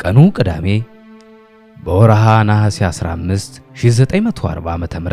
ቀኑ ቅዳሜ በወርሃ ነሐሴ 15 1940 ዓ.ም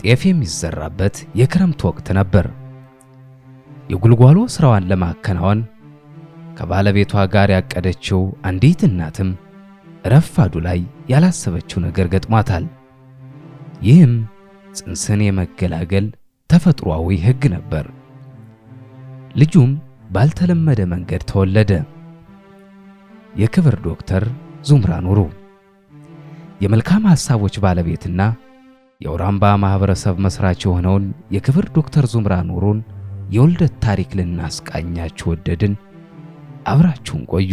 ጤፍ የሚዘራበት የክረምት ወቅት ነበር። የጉልጓሎ ስራዋን ለማከናወን ከባለቤቷ ጋር ያቀደችው አንዲት እናትም ረፋዱ ላይ ያላሰበችው ነገር ገጥሟታል። ይህም ጽንስን የመገላገል ተፈጥሯዊ ሕግ ነበር። ልጁም ባልተለመደ መንገድ ተወለደ። የክብር ዶክተር ዙምራ ኑሩ የመልካም ሐሳቦች ባለቤትና የአውራምባ ማህበረሰብ መስራች የሆነውን የክብር ዶክተር ዙምራ ኑሩን የውልደት ታሪክ ልናስቃኛችሁ ወደድን። አብራችሁን ቆዩ።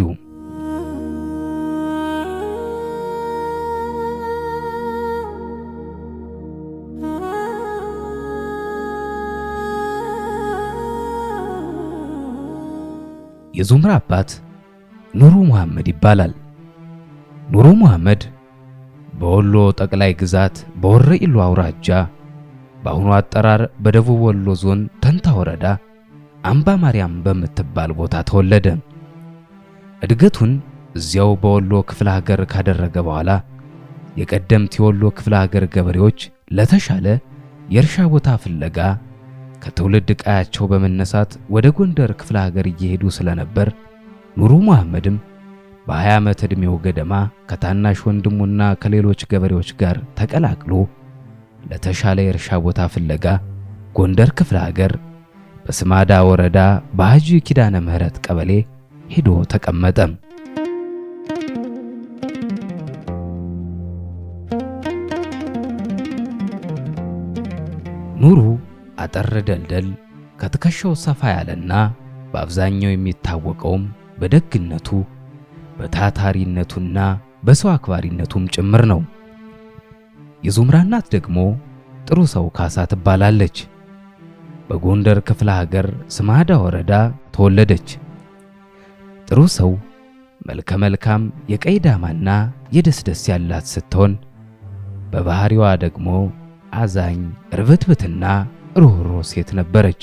የዙምራ አባት ኑሩ መሐመድ ይባላል። ኑሩ መሐመድ በወሎ ጠቅላይ ግዛት በወረኢሉ አውራጃ በአሁኑ አጠራር በደቡብ ወሎ ዞን ተንታ ወረዳ አምባ ማርያም በምትባል ቦታ ተወለደ። እድገቱን እዚያው በወሎ ክፍለ ሀገር ካደረገ በኋላ የቀደምት የወሎ ክፍለ ሀገር ገበሬዎች ለተሻለ የእርሻ ቦታ ፍለጋ ከትውልድ ቀያቸው በመነሳት ወደ ጎንደር ክፍለ ሀገር እየሄዱ ስለነበር ኑሩ መሐመድም በ20 ዓመት ዕድሜው ገደማ ከታናሽ ወንድሙና ከሌሎች ገበሬዎች ጋር ተቀላቅሎ ለተሻለ የእርሻ ቦታ ፍለጋ ጎንደር ክፍለ ሀገር በስማዳ ወረዳ በሐጂ ኪዳነ ምህረት ቀበሌ ሄዶ ተቀመጠ። ኑሩ አጠር ደልደል ከትከሻው ሰፋ ያለና በአብዛኛው የሚታወቀውም በደግነቱ በታታሪነቱና በሰው አክባሪነቱም ጭምር ነው። የዙምራ እናት ደግሞ ጥሩ ሰው ካሳ ትባላለች። በጎንደር ክፍለ ሀገር ስማዳ ወረዳ ተወለደች። ጥሩ ሰው መልከ መልካም የቀይ ዳማና የደስደስ ያላት ስትሆን በባህሪዋ ደግሞ አዛኝ፣ ርብትብትና ሩህሩህ ሴት ነበረች።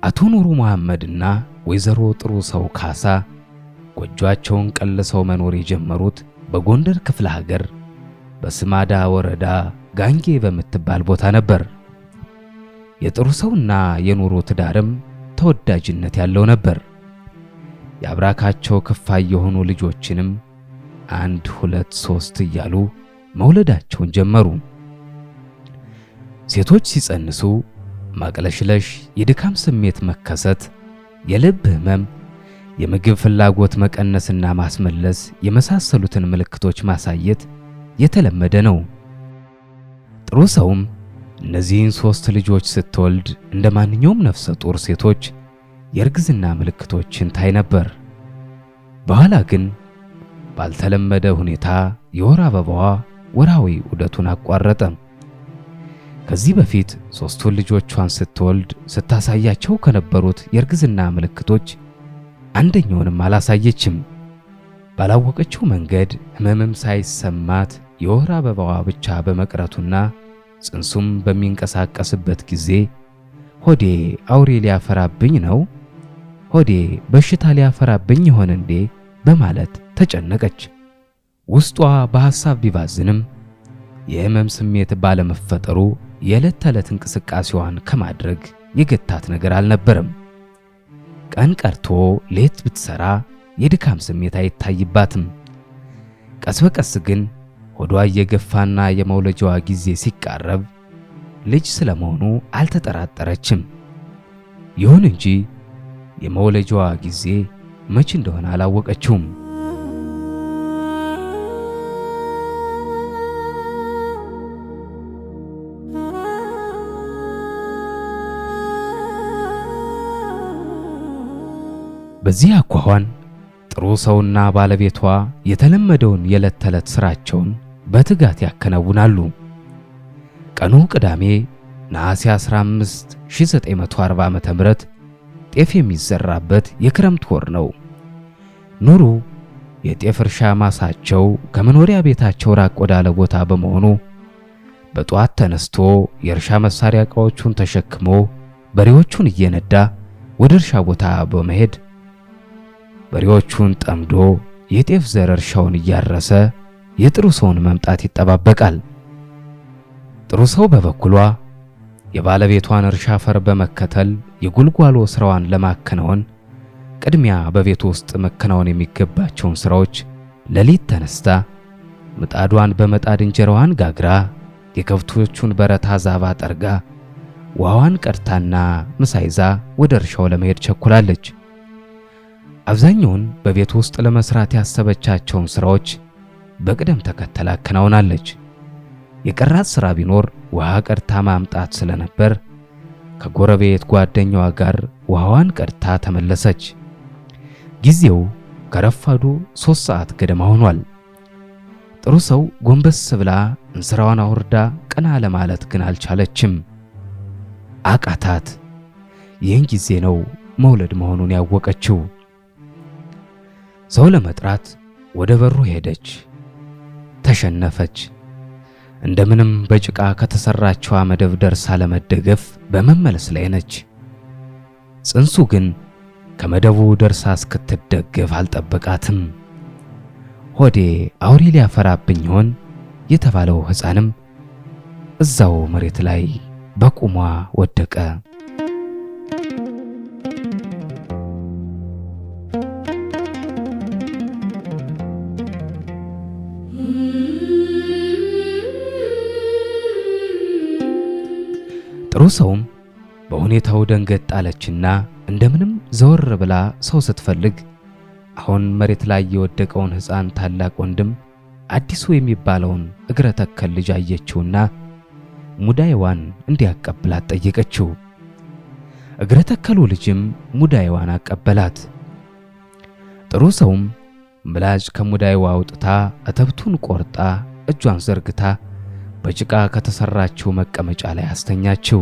አቶ ኑሩ መሐመድና ወይዘሮ ጥሩ ሰው ካሳ ጎጆአቸውን ቀልሰው መኖር የጀመሩት በጎንደር ክፍለ ሀገር በስማዳ ወረዳ ጋንጌ በምትባል ቦታ ነበር። የጥሩ ሰውና የኑሩ ትዳርም ተወዳጅነት ያለው ነበር። የአብራካቸው ክፋይ የሆኑ ልጆችንም 1 2 3 እያሉ መውለዳቸውን ጀመሩ። ሴቶች ሲጸንሱ ማቅለሽለሽ፣ የድካም ስሜት መከሰት፣ የልብ ህመም፣ የምግብ ፍላጎት መቀነስና ማስመለስ የመሳሰሉትን ምልክቶች ማሳየት የተለመደ ነው። ጥሩ ሰውም እነዚህን 3 ልጆች ስትወልድ እንደማንኛውም ነፍሰ ጡር ሴቶች የእርግዝና ምልክቶችን ታይ ነበር። በኋላ ግን ባልተለመደ ሁኔታ የወር አበባዋ ወርሃዊ ዑደቱን አቋረጠ። ከዚህ በፊት 3ቱን ልጆቿን ስትወልድ ስታሳያቸው ከነበሩት የእርግዝና ምልክቶች አንደኛውንም አላሳየችም። ባላወቀችው መንገድ ህመምም ሳይሰማት የወር አበባዋ ብቻ በመቅረቱና ጽንሱም በሚንቀሳቀስበት ጊዜ ሆዴ አውሬ ሊያፈራብኝ ነው፣ ሆዴ በሽታ ሊያፈራብኝ ይሆን እንዴ በማለት ተጨነቀች። ውስጧ በሐሳብ ቢባዝንም የህመም ስሜት ባለመፈጠሩ የዕለት ተዕለት እንቅስቃሴዋን ከማድረግ የገታት ነገር አልነበረም። ቀን ቀርቶ ሌት ብትሰራ የድካም ስሜት አይታይባትም። ቀስ በቀስ ግን ሆዷ እየገፋና የመውለጃዋ ጊዜ ሲቃረብ ልጅ ስለመሆኑ አልተጠራጠረችም። ይሁን እንጂ የመውለጃዋ ጊዜ መቼ እንደሆነ አላወቀችውም። በዚህ አኳኋን ጥሩ ሰውና ባለቤቷ የተለመደውን የዕለት ተዕለት ስራቸውን በትጋት ያከናውናሉ። ቀኑ ቅዳሜ ነሐሴ 15 1940 ዓ.ም ጤፍ የሚዘራበት የክረምት ወር ነው። ኑሩ የጤፍ እርሻ ማሳቸው ከመኖሪያ ቤታቸው ራቅ ወዳለ ቦታ በመሆኑ በጧት ተነስቶ የእርሻ መሳሪያ ዕቃዎቹን ተሸክሞ በሬዎቹን እየነዳ ወደ እርሻ ቦታ በመሄድ በሬዎቹን ጠምዶ የጤፍ ዘር እርሻውን እያረሰ የጥሩ ሰውን መምጣት ይጠባበቃል። ጥሩ ሰው በበኩሏ የባለቤቷን እርሻ ፈር በመከተል የጉልጓሎ ስራዋን ለማከናወን ቅድሚያ በቤቱ ውስጥ መከናወን የሚገባቸውን ስራዎች ሌሊት ተነስታ ምጣዷን በመጣድ እንጀራዋን ጋግራ የከብቶቹን በረት አዛባ ጠርጋ ውሃዋን ቀድታና ምሳ ይዛ ወደ እርሻው ለመሄድ ቸኩላለች። አብዛኛውን በቤት ውስጥ ለመስራት ያሰበቻቸውን ስራዎች በቅደም ተከተል አከናውናለች። የቀራት ስራ ቢኖር ውሃ ቀድታ ማምጣት ስለነበር ከጎረቤት ጓደኛዋ ጋር ውሃዋን ቀድታ ተመለሰች። ጊዜው ከረፋዱ 3 ሰዓት ገደማ ሆኗል። ጥሩ ሰው ጎንበስ ብላ እንስራዋን አውርዳ ቀና ለማለት ግን አልቻለችም፣ አቃታት። ይህን ጊዜ ነው መውለድ መሆኑን ያወቀችው። ሰው ለመጥራት ወደ በሩ ሄደች፣ ተሸነፈች። እንደምንም በጭቃ ከተሰራችው መደብ ደርሳ ለመደገፍ በመመለስ ላይ ነች። ጽንሱ ግን ከመደቡ ደርሳ እስክትደገፍ አልጠበቃትም። ሆዴ አውሬ ሊያፈራብኝ ይሆን የተባለው ሕፃንም እዛው መሬት ላይ በቁሟ ወደቀ። ጥሩ ሰውም በሁኔታው ደንገጥ አለችና እንደምንም ዘወር ብላ ሰው ስትፈልግ አሁን መሬት ላይ የወደቀውን ሕፃን ታላቅ ወንድም አዲሱ የሚባለውን እግረ ተከል ልጅ አየችውና ሙዳይዋን እንዲያቀብላት ጠየቀችው። እግረ ተከሉ ልጅም ሙዳይዋን አቀበላት። ጥሩ ሰውም ምላጭ ከሙዳይዋ አውጥታ እተብቱን ቆርጣ እጇን ዘርግታ በጭቃ ከተሰራችው መቀመጫ ላይ አስተኛችው።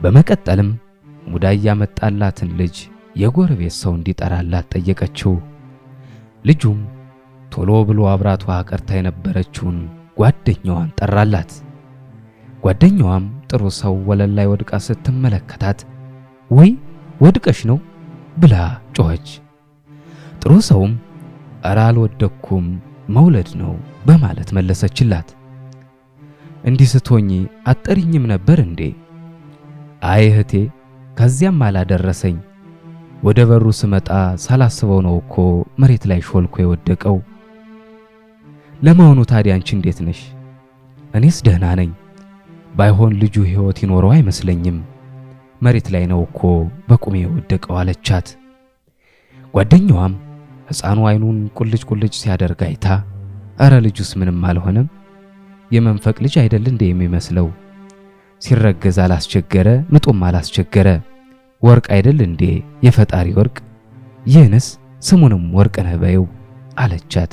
በመቀጠልም ሙዳይ ያመጣላትን ልጅ የጎረቤት ሰው እንዲጠራላት ጠየቀችው። ልጁም ቶሎ ብሎ አብራት ውሃ ቀርታ የነበረችውን ጓደኛዋን ጠራላት። ጓደኛዋም ጥሩ ሰው ወለል ላይ ወድቃ ስትመለከታት ወይ ወድቀሽ ነው ብላ ጮኸች። ጥሩ ሰውም ኧረ አልወደኩም መውለድ ነው በማለት መለሰችላት። እንዲህ ስትሆኚ አትጠሪኝም ነበር እንዴ? አይ እህቴ፣ ከዚያም አላደረሰኝ። ወደ በሩ ስመጣ ሳላስበው ነው እኮ መሬት ላይ ሾልኮ የወደቀው። ለመሆኑ ታዲያ አንቺ እንዴት ነሽ? እኔስ ደህና ነኝ። ባይሆን ልጁ ሕይወት ይኖረው አይመስለኝም። መሬት ላይ ነው እኮ በቁሜ የወደቀው አለቻት። ጓደኛዋም ሕፃኑ አይኑን ቁልጭ ቁልጭ ሲያደርግ አይታ እረ ልጁስ ምንም አልሆነም፣ የመንፈቅ ልጅ አይደል እንዴ የሚመስለው? ሲረገዝ አላስቸገረ፣ ምጡም አላስቸገረ። ወርቅ አይደል እንዴ የፈጣሪ ወርቅ? ይህንስ ስሙንም ወርቅ ነህ በይው አለቻት።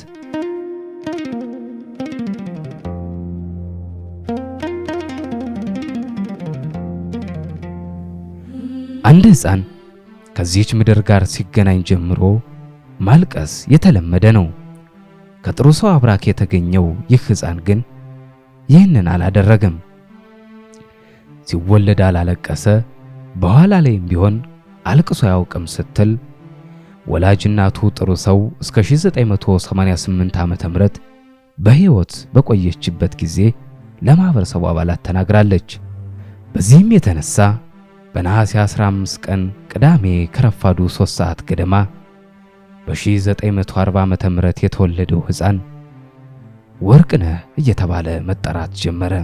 አንድ ሕፃን ከዚህች ምድር ጋር ሲገናኝ ጀምሮ ማልቀስ የተለመደ ነው። ከጥሩ ሰው አብራክ የተገኘው ይህ ሕፃን ግን ይህንን አላደረገም። ሲወለድ አላለቀሰ፣ በኋላ ላይም ቢሆን አልቅሶ አያውቅም ስትል ወላጅ እናቱ ጥሩ ሰው እስከ 1988 ዓመተ ምህረት በሕይወት በቆየችበት ጊዜ ለማህበረሰቡ አባላት ተናግራለች። በዚህም የተነሳ በነሐሴ 15 ቀን ቅዳሜ ከረፋዱ 3 ሰዓት ገደማ በ1940 ዓመተ ምህረት የተወለደው ሕፃን ወርቅነህ እየተባለ መጠራት ጀመረ።